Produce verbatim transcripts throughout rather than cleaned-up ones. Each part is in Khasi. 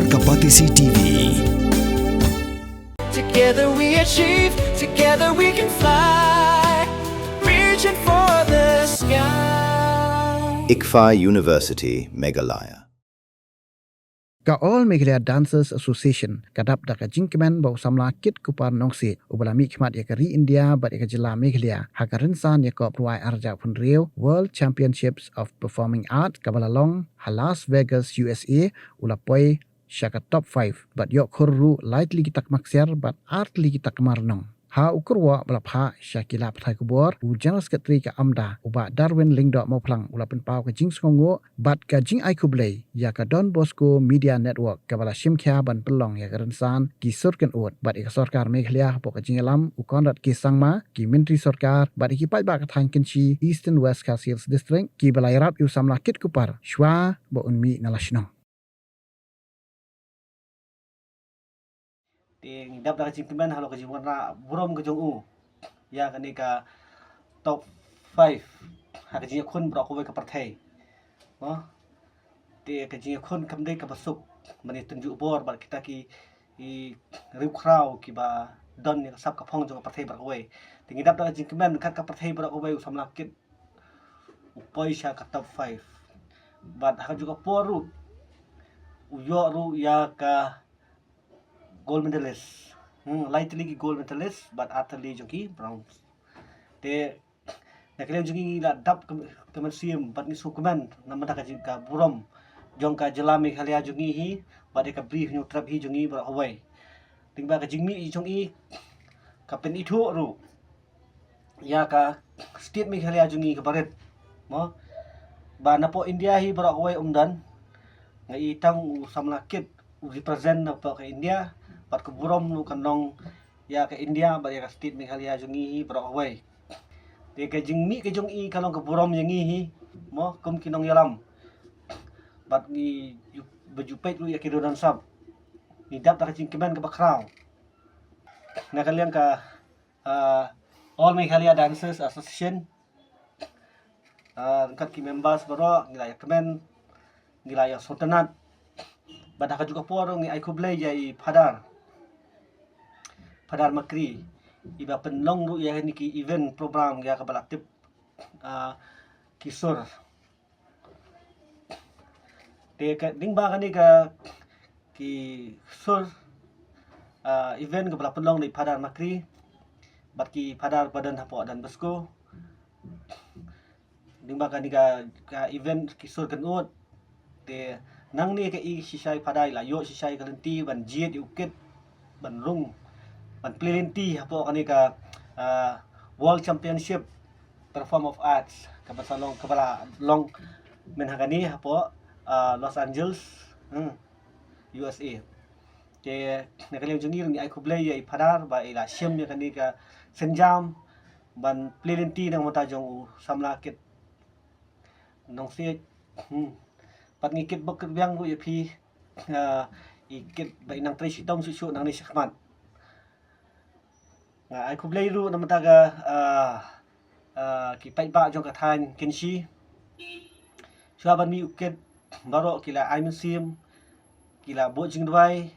Ka Batesi T V. Together we achieve, together we can fly. Reaching for the sky. ICFAI University, Meghalaya. Ka All Meghalaya Dancers Association ka dap da ka jingkmen ba u samla Kit Kupar Nongsiej uba la mihkhmat ïa ka ri India bad ïa ka jylla Meghalaya ha ka rynsan ïakob rwai arhajar arphew hynriew World Championships of Performing Arts kaba la long ha Las Vegas, U S A, u la poi sha ka top five bad ïoh khur ruh lai tylli ki takma ksiar bad ar tylli ki takma rnong. Ha u kyrwoh ba la phah sha ki lad pathai khubor, u General Secretary ka AMDA, u Bah Darwin Lyngdoh Mawphlang, u la pynpaw ka jingsngewnguh bad ka jingai khublei ïa ka Don Bosco Media Network kaba la shim khia ban pynlong ïa ka rynsan Ki Sur Kynud bad ïa ka sorkar Meghalaya hapoh ka jingïalam u Conrad K Sangma, ki myntri sorkar bad ïa ki paidbah ka thaiñ Kynshi Eastern West Khasi Hills District kiba la ïarap ïa u samla Kit Kupar shuwa ba un mih na la shnong. Te ngi dap da ka jingkmen halor ka jingwanrah burom ka jong u ïa kane ka top five ha ka jingïakhun baroh kawei ka pyrthei. Mo? Te ka jingïakhun kam dei kaba suk ban ïatynjuh bor bad kita ki, ki riewkhraw kiba don ïa ka sap ka phong jong ka pyrthei baroh kawei. Te ngi dap da ka jingkmen kat ka pyrthei baroh kawei u samla Kit u poi sha ka top five. Bad ha kajuh ka por ruh u ïoh ruh ïa ka gold medalist. Hmm, lai tylli ki gold medalist bad ar tylli jong ki bronze. Te na ka liang jong ngi ngi la dap ka, ka mynsiem bad ngi sngewkmen namar ka jing ka burom jong ka jylla Meghalaya jong ngi hi bad ïa ka Bri Hynñiewtrep hi jong ngi baroh kawei. Lyngba ka jingmih jong ngi ka pynithuh ruh ïa ka state Meghalaya jong ngi kaba rit. Mo? Ba napoh India hi baroh kawei um don. Nga i tang u samla Kit u represent napoh ka India bad ka burom ruh kan long ïa ka India bad ïa ka state Meghalaya jong ngi hi baroh kawei. Te ka jingmih ka jong i ka long ka burom ïa ngi hi. Mo, kum ki nongïalam. Bad ngi ju, ba ju peit ruh ïa ki riew don sap. Ngi dap da ka jingkmen kaba khraw. Na ka liang ka ah, All Meghalaya Dancers Association, ah, ryngkat ki members baroh ngi la ïa kmen, ngi la ïa sngewtynnat. Bad ha kajuh ka por ngi ai khublei ïa i Phadar, Phadar Makri, iba pynlong ruh ïa kine ki event program ïa kaba la tip, ah, Ki Sur. Te ka, lyngba kane ka Ki Sur, ah, event kaba la pynlong da i Phadar Makri bad ki Phadar ba don hapoh Don Bosco. Lyngba kane ka, ka event Ki Sur Kynud. Te nangne ka i shisha i Phadar i la ïoh shisha i ka lynti ban jied ïa u Kit ban rung ban plie lynti hapoh kane ka, ah, World Championship Performance of Arts kaba sa long, kaba la long mynha kane hapoh, ah, Los Angeles, hmm, U S A. Te na ka liang jong ngi ruh ngi ai khublei ïa i Phadar ba i la shim ïa kane ka sienjam ban plie lynti na ka bynta jong u samla Kit Nongsiej. Hmm. Pat ngi kit bok kit biang ruh ïa phi, ah, i Kit ba i nang trei shitom shuh shuh nangne shakhmat. Nga ai khublei ruh na ka bynta ka, ah, ah, ki paidbah jong ka thaiñ Kynshi. Shuwa ban mih u Kit baroh ki la ai mynsiem, ki la buh jingduwai,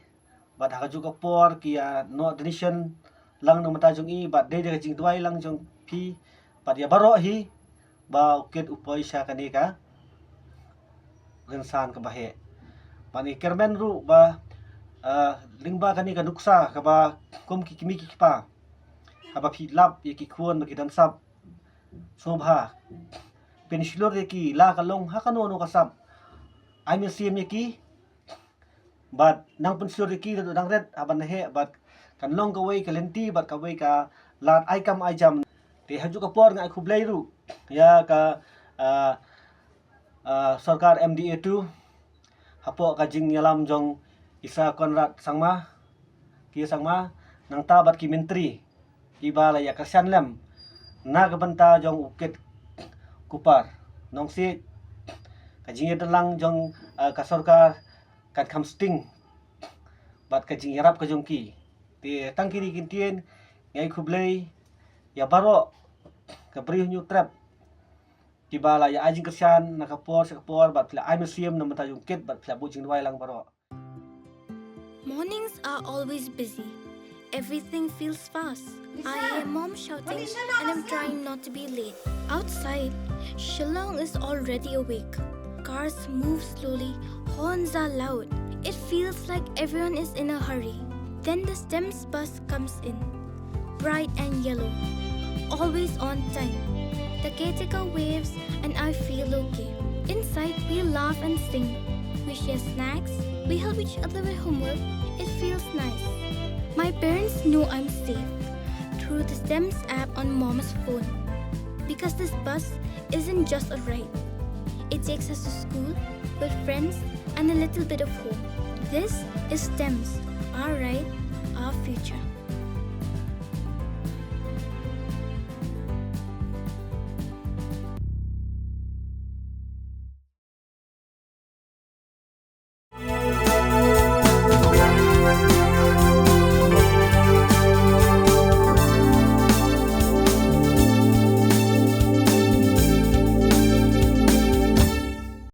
bad ha kajuh ka por ki ïa noh donation lang na ka bynta jong i, bad dei da ka jingduwai lang jong phi bad ïa baroh hi ba u Kit u poi sha kane ka rynsan kaba heh. Bad ngi kyrmen ruh ba, ah, lyngba kane ka nuksa kaba kum ki kmie ki kpa haba phi lap ïa ki khun ba ki don sap, sngewbha pynshlur ïa ki la ka long ha kano kano ka sap. Ai mynsiem ïa ki bad nang pynshlur ïa ki da dang rit ha ban heh bad kan long kawei ka lynti bad kawei ka lad ai kam ai jam. Te ha kajuh ka por nga ai khublei ruh ïa ka, ah, ah, sorkar M D A two hapoh ka jingïalam jong i Sir Conrad Sangma, K Sangma, nangta bad ki myntri kiba la ïa kyrshan lem na ka bynta jong u Kit Kupar Nongsiej. Ka jingïadon lang jong, ah, ka sorkar kan kham sting bad ka jingïarap ka jong ki. Te tang kine ki ktien ngi ai khublei ïa baroh ka Bri Hynñiewtrep kiba la ïa ai jingkyrshan na ka por sha ka por bad phi la ai mynsiem na ka bynta jong u Kit bad phi la buh jingduwai lang baroh. Mornings are always busy. Everything feels fast. I hear mom shouting and I'm trying not to be late. Outside, Shillong is already awake. Cars move slowly, horns are loud. It feels like everyone is in a hurry. Then the STEMS bus comes in, bright and yellow, always on time. The caretaker waves and I feel okay. Inside, we laugh and sing. We share snacks. We help each other with homework. It feels nice. My parents know I'm safe through the STEMS app on mom's phone. Because this bus isn't just a ride. It takes us to school, with friends, and a little bit of home. This is STEMS, our ride, our future.